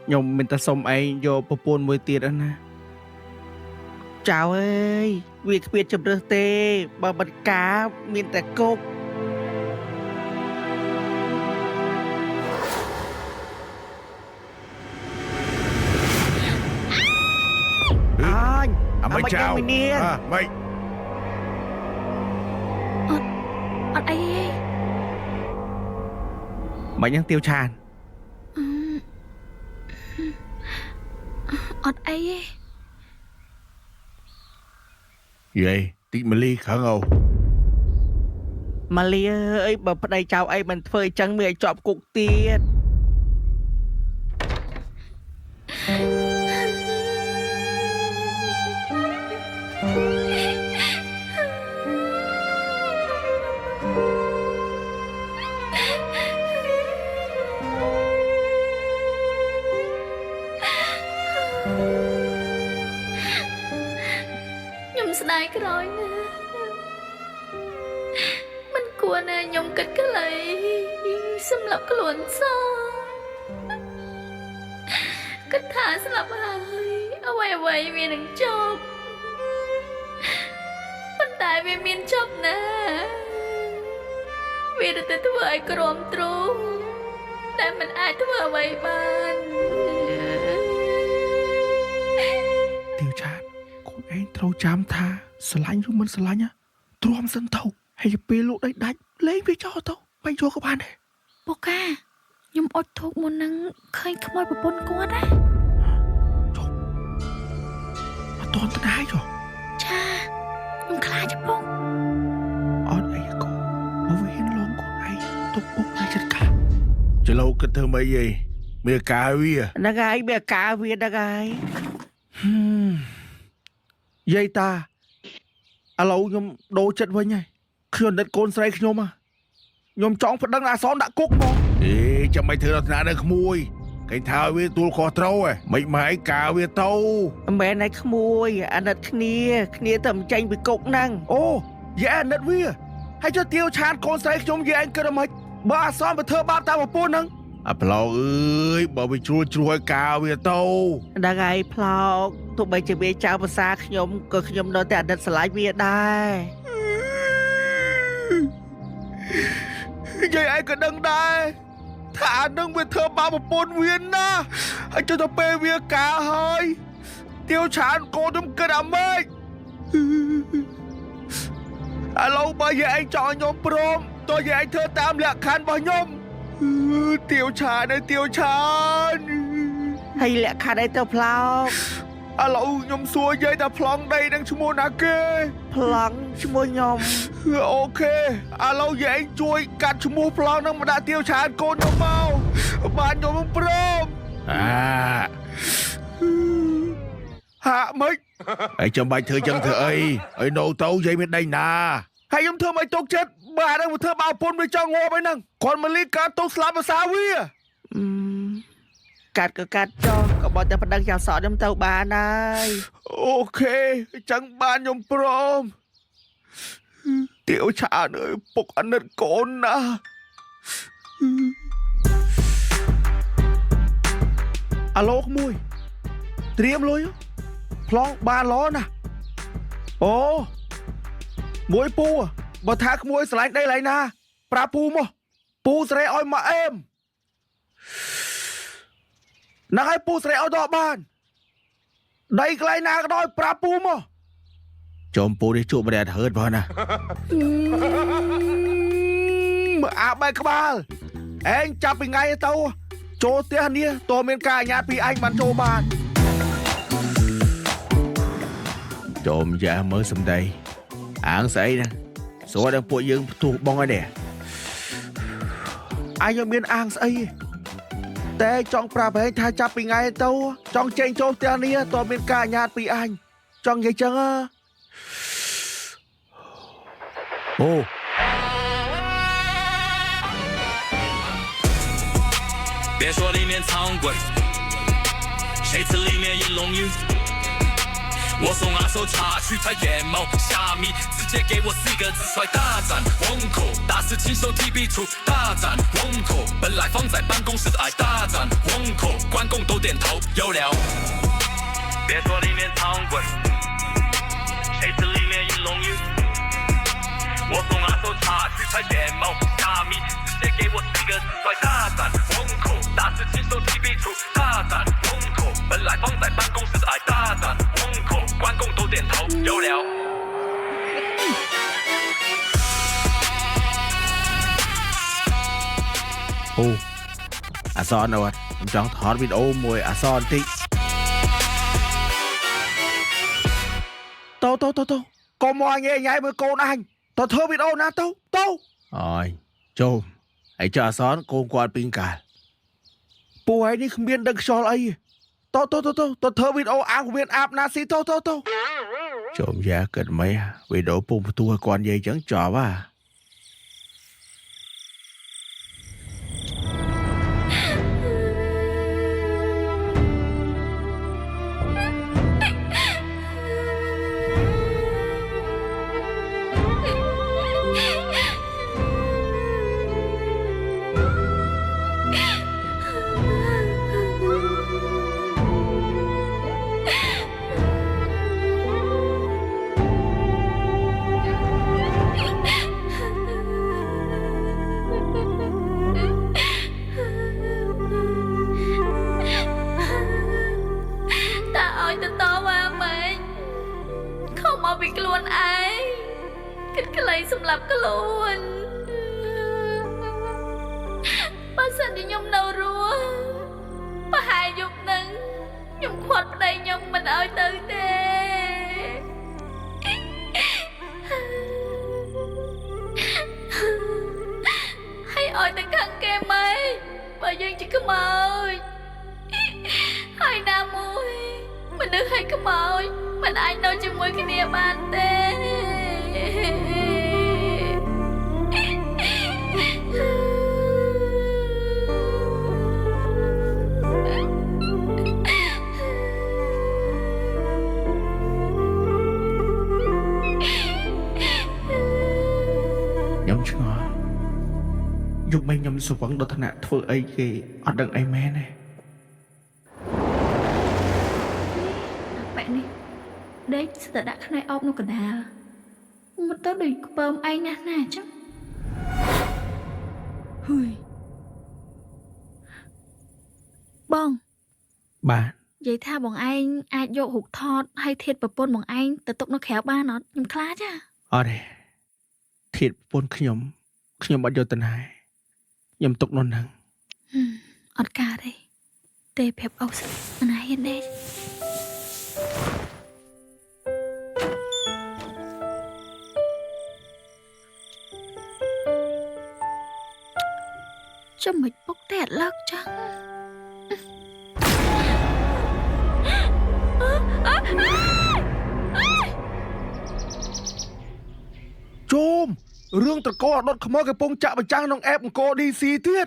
ខ្ញុំមិនតែសុំឯងយកប្រពន្ធមួយទៀតណាចៅអើយវាគ្មានជំរើសទេបើមិនការមានតែគប់អញ អាមិនចៅអាមិនអត់អីទេមិនយ៉ាងទៀវឆានអត់អីទេយាយតិចម៉ាលីខឹងអូម៉ាលីអើយបើប្តីចៅអីមិនធ្វើអញ្ចឹងមានឲ្យជាប់គុកទៀតខ្ញុំស្ដាយក្រោយណាមិនគួរណាខ្ញុំគិតខ្លីសម្រាប់ខ្លួនសោះគិតថាស្លាប់ហើយអ្វីអ្វីវានឹងចប់ប៉ុន្តែវាមានចប់ណាវាទៅធ្វើឲ្យក្រមទ្រូងតែមិនអាចធ្វើអ្វីបានទៀវឆានកូនឯងត្រូវចាំថាស្រឡាញ់ឬមិនស្រឡាញ់ទ្រាំសិនទៅហើយពេលលោកដីដាច់លេងវាចោលទៅមិនយកក៏បានដែរពូកាខ្ញុំអត់ធូបមុននឹងឃើញខ្មោចប្រពន្ធគាត់ណាជប់អត់តន់ត្នាយចុះចាខ្ញុំខ្លាចពងអត់អីកូនបើវាហ៊ានលងកូនឯងទុកពុកនៅចិត្តកាចលោគិតធ្វើម៉េចអីមានការវាហ្នឹងហើយមានការវាហ្នឹងហើយយាយតាឥឡូវខ្ញុំដូរចិត្តវិញហើយខ្ញុំដិតកូនស្រីខ្ញុំខ្ញុំចង់ប្តឹងអាសនដាក់គុកមកអេចាំមិនធ្វើដល់ថ្នាក់នៅក្មួយគេថាវាទួលខុសត្រូវហ៎មិនមកឯកាវាទៅមិនមែនឯក្មួយអាណិតគ្នាគ្នាទៅមិនចេញពីគុកហ្នឹងអូយាយអាណិតវាហើយចុះទៀវឆានកូនស្រីខ្ញុំយាយឯងគិតអ្ហ្មិចបើអាសនទៅធ្វើបាបតាមប្រពន្ធហ្នឹងអាប្លោកអើយបើវាជ្រួលជ្រួយកាវាទៅហ្នឹងហើយប្លោកទោះបីជាវាចៅភាសាខ្ញុំក៏ខ្ញុំនៅតែអាណិតស្រឡាញ់វាដែរយាយឯងក៏ដឹងដែរថាអានឹងវាធ្វើបាបប្រពន្ធវាណាហើយចុះទៅពេលវាកាហើយទៀវឆានកូនខ្ញុំគិតអាម៉េចឥឡូវបើយាយឯងចង់ឲ្យខ្ញុំព្រមតើយាយឯងធ្វើតាមលក្ខខណ្ឌរបស់ខ្ញុំទៀវឆានឯទៀវឆានហើយលក្ខខណ្ឌអីទៅប្លោកឥឡូវខ្ញុំសួរយាយថាប្លង់ដីនឹងឈ្មោះណាគេប្លង់ឈ្មោះខ្ញុំអូខេឥឡូវយាយជួយកាត់ឈ្មោះប្លង់នឹងមកដាក់ទៀវឆានកូនខ្ញុំមកបានខ្ញុំព្រមអាហាក់ម៉េចឯងចាំបាច់ធ្វើចឹងធ្វើអីឲ្យនៅទៅយាយមានដីណាហើយខ្ញុំធ្វើមិនទុកចិត្តបើអានឹងមកធ្វើបាបប្រពន្ធវាចង់ងាប់អីហ្នឹងគាត់មកលីកាត់ទុកស្លាប់ភាសាវាកាត់ក៏កាត់ចុះក៏បើតែប្តឹងចៅសក់ខ្ញុំទៅបានហើយអូខេចឹងបានខ្ញុំព្រមទៀវឆានអើយពុកអាណិតកូនណាអាឡូក្មួយត្រៀមលុយប្លង់បានល្អណាស់អូមួយពូបើថាក្មួយស្រឡាញ់ដីឡៃណាប្រាប់ពូមកពូស្រីឲ្យមកអេមហ្នឹងហើយពូស្រីឲ្យដល់បានដីកន្លែងណាក៏ដោយប្រាប់ពូមកចំពូនេះជួបម្នាក់ហឺតផងណាមើលអាបែកក្បាលឯងចាប់ពីថ្ងៃទៅចូលផ្ទះនេះតើមានការអាជ្ញាពីឯងបានចូលបាន ចំយ៉ាមើលសំដីអាងស្អីណាស្រួលដល់ពួកយើងផ្ទុះបងហើយនេះ អញមានអាងស្អីតែចង់ប្រាប់ឯងថាចាប់ពីថ្ងៃទៅចង់ចេញចូលផ្ទះនេះតើមានការអាជ្ញាពីអញចង់និយាយចឹង អូ 别说里面藏鬼，谁吃里面一龙鱼？我送阿手茶去采眼毛虾米，直接给我四个字帅大展宏口，大师亲手提笔出大展宏口，本来放在办公室的爱大展宏口，关公都点才变毛虾米，直接给我四个字帅大胆风口，大事亲手提笔出大胆风口，本来放在办公室的爱大胆风口，关公都点头有了。 អូអាសនអត់ខ្ញុំចង់ថតវីដេអូមួយអាសនតិច តោតោតោតោកុំមកញ៉ៃញ៉ៃមើលកូនអញតើធ្វើវីដេអូណាទៅទៅ អើយចូលហើយចុះអាសនកូនគាត់ពីងកាល ពូឯងនេះគ្មានដឹងខ្យល់អីតោតោតោតោតធ្វើវីដេអូអាងវៀនអាបណាស៊ីតោតោតោ ចូលយ៉ាគិតមិនវីដេអូពុំផ្ទុះឲ្យគាត់និយាយចឹងចប់ហ่า តើឲ្យទៅតវ៉ាម៉េចខំមកពីខ្លួនឯងគិតខ្លីសម្រាប់ខ្លួនបើសិនជាខ្ញុំនៅរស់ប្រហែលយប់នឹងខ្ញុំខាត់ប្តីខ្ញុំមិនឲ្យទៅទេហើយឲ្យទៅខាងគេម៉េចបើយើងជាខ្មោចហើយណាមួយមនុស្សឲ្យខ្មោចមិនអាចនៅជាមួយគ្នាបានទេ ខ្ញុំឆ្ងល់យប់មិញខ្ញុំស្វឹងដល់ថ្នាក់ធ្វើអីគេអត់ដឹងអីមែនទេ ប៉ែនេះដេកស្ទើរដាក់ខ្នើយអោបនៅកណ្ដាលមកទៅដូចខ្ពើមឯងណាស់ណាអញ្ចឹងហ៊ុយបង បាទ និយាយថាបងឯងអាចយករូបថតហើយធាតប្រពន្ធបងឯងទៅទុកនៅក្រៅបានអត់ខ្ញុំខ្លាចហ่ะ អត់ទេធាតប្រពន្ធខ្ញុំខ្ញុំអត់យកទៅណាខ្ញុំទុកនៅហ្នឹង អត់កើតទេទេប្រាប់អុសណាហ៊ានដេកចាំមិនពុកតែអត់លើកចឹង ជុំរឿងត្រកោដុតខ្មោចកំពុងចាក់បញ្ចាំងក្នុងអេបអង្គរ DC ទៀត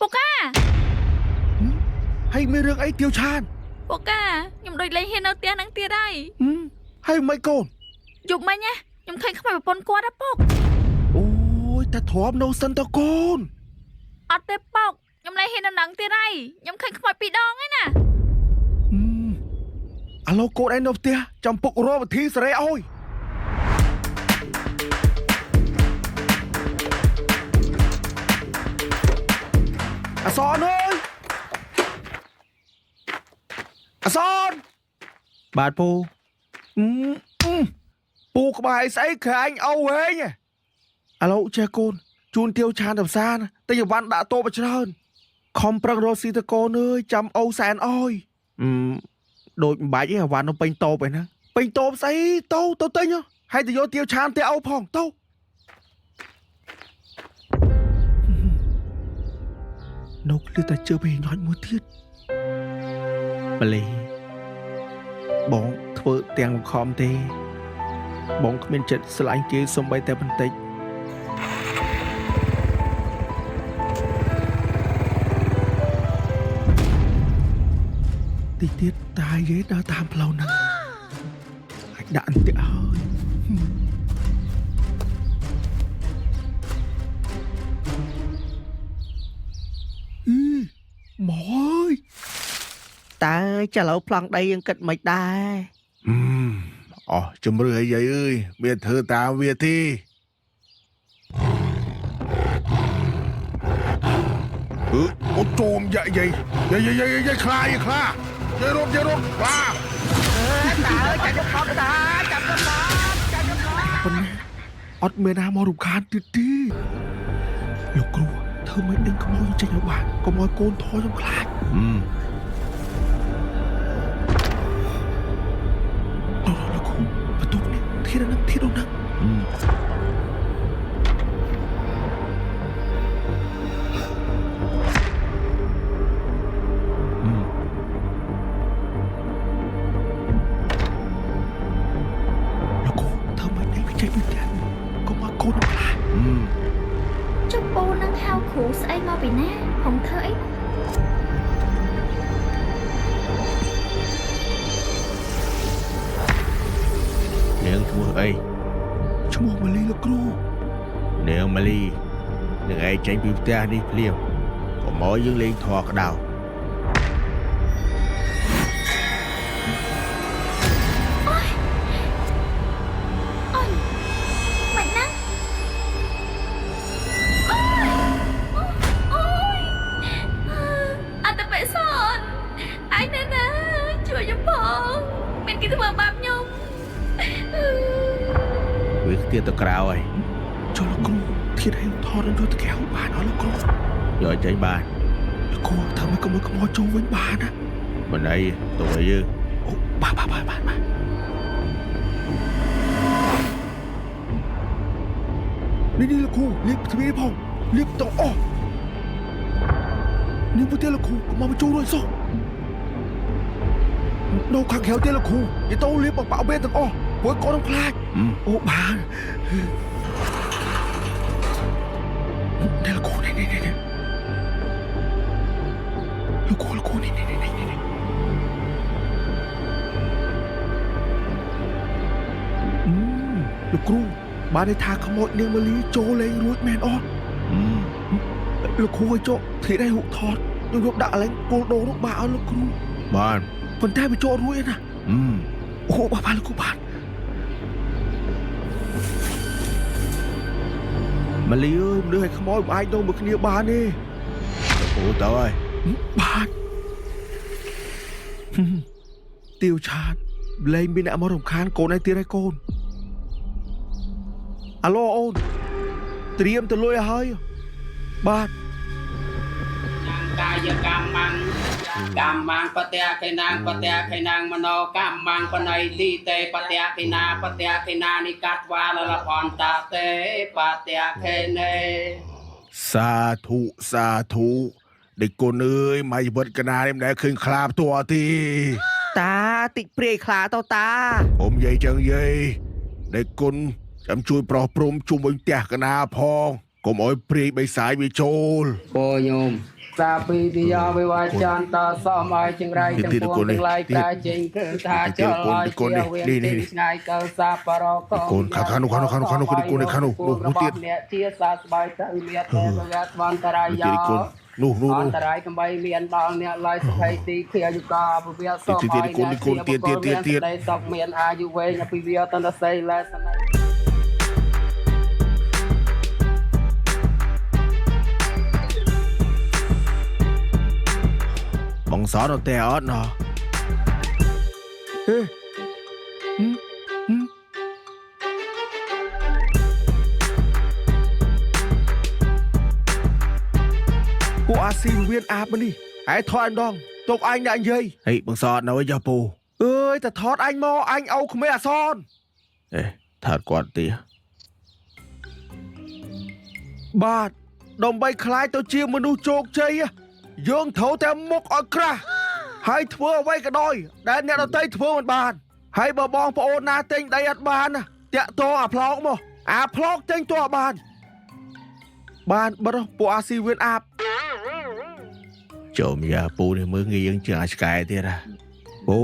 ពូកា ហើយមានរឿងអីទាវឆាន ពូកាខ្ញុំដូចលេងហ៊ាននៅផ្ទះហ្នឹងទៀតហើយ ហើយមិនកូន យប់មិញណាខ្ញុំឃើញខ្មោចប្រពន្ធគាត់ហ៎ពុក អូយតែទ្រាំនៅសិនតកូន អត់ទេពុកខ្ញុំលេងហ៊ាននៅហ្នឹងទៀតហើយខ្ញុំឃើញខ្មោចពីរដងហើយណា ឥឡូវកូនឯងនៅផ្ទះចាំពុករកវិធីសេរីឲ្យអសនអើយអសន បាទពូ ពូក្បែរស្អីក្រាញ់អូហេងឥឡូវចេះកូនជូនទាវឆានទៅផ្សារតែយវ៉ាន់ដាក់តូបច្រើនខំប្រឹងរកស៊ីតកូនអើយចាំអូសែនអើយដូចមិនបាច់ទេអាវ៉ាន់នៅពេញតូបឯហ្នឹងពេញតូបស្អីទៅទៅទិញហើយទៅយកទាវឆានទៅអូផងទៅនៅឃ្លៀតែជើពេលញ៉ាច់មួយទៀតម្លេះបងធ្វើទាំងបង្ខំទេបងគ្មានចិត្តស្រឡាញ់គេសំបីតែបន្តិចតិចទៀតតាយេដើរតាមផ្លូវហ្នឹងអាចដាក់អន្ទាក់ហើយអឺមកហើយ តើចាឥឡូវប្លង់ដីយើងគិតមិនដែរ អស់ជំរឿហើយយាយអើយមានធ្វើតាមវាទេ អឺអូជុំយាយយាយយាយយាយយាយខ្លាយាយខ្លាយាយរត់យាយរត់ខ្លា តាអើយចាប់ខ្ញុំផងតាចាប់ខ្ញុំផងចាប់ខ្ញុំផង ប៉ុណ្ណាអត់មានណាមករំខានទៀតទេលោកគ្រូធ្វើមិនដេញខ្មោចចេញឲ្យបានកុំឲ្យកូនថយខ្ញុំខ្លាច នោះលោកគ្រូបន្ទប់នេះធាននឹងធាននឹងលោកគ្រូធ្វើមិនដេញចេញពីផ្ទះកុំឲ្យកូនខ្ញុំខ្លាច ចុះពូនឹងហៅគ្រូស្អីមកពីណាហងធ្វើអី នាងឈ្មោះអី ឈ្មោះម៉ាលីលោកគ្រូ នាងម៉ាលីនឹងឯងចេញពីផ្ទះនេះភ្លាមកុំឲ្យយើងលេងធေါ်ក្តៅ អូយអូយមិនណាអូយអូយអត្តបិសនឯងណាណាជួយខ្ញុំផងមានគេធ្វើបាបខ្ញុំ វាខ្ទាតទៅក្រៅហើយ ចុះលោកគ្រូធានឲ្យថតនឹងយកទៅក្រៅបានអត់លោកគ្រូ យកចេញបាន លោកគ្រូធ្វើមិនកុំឲ្យខ្មោចចូលវិញបានណា មិនអីទៅឲ្យយើង អូបាទបាទបាទបាទបាទនេះនេះលោកគ្រូលាបទ្វារផងលាបទាំងអស់នេះពុទ្ធលោកគ្រូកុំមកចូលរួចសោះនៅខាងក្រៅទៀតលោកគ្រូនិយាយទៅលាបបបវេទាំងអស់ព្រោះកូនខ្ញុំខ្លាចអូបាននេះលោកគ្រូនេះនេះនេះលោកគ្រូលោកគ្រូនេះនេះនេះនេះ លោកគ្រូបានន័យថាខ្មោចនាងម៉ាលីចូលលេងរួចមែនអត់លោកគ្រូឲ្យចុះធានឲ្យហុកថតខ្ញុំយកដាក់ឡើងគោលដូងនោះបាទឲ្យលោកគ្រូ បាន ប៉ុន្តែវាចូលរួចឯណាអូបាទបាទលោកគ្រូបាទម៉ាលីអើយមនុស្សឲ្យខ្មោចមិនអាចនៅមួយគ្នាបានទេ ពូទៅហើយ បាទទាវឆាតលែងមានអ្នកមករំខានកូនឯងទៀតហើយកូនអាឡូអូនត្រៀមទៅលុយឲ្យហើយបាទ កាយកម្មੰកម្មੰបតៈកេណាងបតៈកេណាងមโนកម្មੰបណៃទីតេបតៈកេណាបតៈកេណានិកាត់វាលលផន្តតេបតៈខេនេ សាធុសាធុដេកគុណអើយមកជីវិតកណានេះមិនដែលឃើញខ្លាផ្ទាល់ទេ តាតិចព្រាយខ្លាទៅតា អុំយាយចឹងយាយដេកគុណចាំជួយប្រោះព្រំជុំវិញផ្ទះកណាផងកុំឲ្យព្រាយបិសាយវាចូល ពោញោមសាពីទយោវិវាចន្តសមឲ្យចង្រៃទាំងពួងទាំងឡាយតែចេញគឺថាចលឲ្យជាវៀនឆ្ងាយកៅសាបរកអ្នកជាសាស្បាយទៅមានទេវវត្វន្តរាយ ទៀតគុណនោះនោះ អ នោះ ន្តរាយកុំបីមានដល់អ្នកឡើយសុខីទីភាយុកាពវៈសូមឲ្យអ្នកសុខមានអាយុវែងអភិវឌ្ឍតន្តសីលែសន័យ បងសនអត់ទេអត់ណោះ អេហឹមហឹមពួកអាស៊ីវៀនអាបនេះឯថតអញដងទុកអញអ្នកនិយាយ ហេបងសននៅឯចុះពូ អើយតែថតអញមកអញអោក្មេអាសន អេថាត់គាត់ទី បាទដើម្បីក្លាយទៅជាមនុស្សជោគជ័យយើងត្រូវតែមុខឲ្យក្រាស់ហើយធ្វើអ្វីក៏ដោយដែលអ្នកដទៃធ្វើមិនបានហើយបើបងប្អូនណាទិញដីអត់បានណាតាក់តអាផ្លោកមកអាផ្លោកទិញតបាន បានបិទពួកអាស៊ីវៀនអាប ចូលយ៉ាពូនេះមើលងាយយើងជាងអាឆ្កែទៀតហ่ะពូ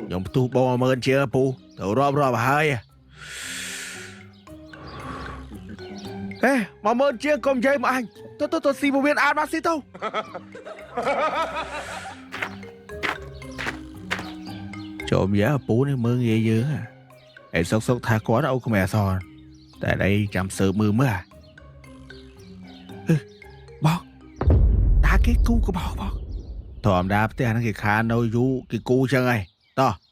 ខ្ញុំផ្ទុះបង10000ជាងពូទៅរាប់រាប់ហើយ អេ10000ជាងកុំនិយាយមកអញទៅទៅទៅស៊ីពវៀនអាបណាស៊ីទៅ ចូលយ៉ាពូនេះមើលងាយយើងហ่ะឯសុកសុកថាគាត់អូក្មេអសនតែđâyចាំសើមើលមើល បងតា គេគូកបោផងធម្មតាផ្ទះហ្នឹងគេខាននៅយូរគេគូចឹងហើយតោះ។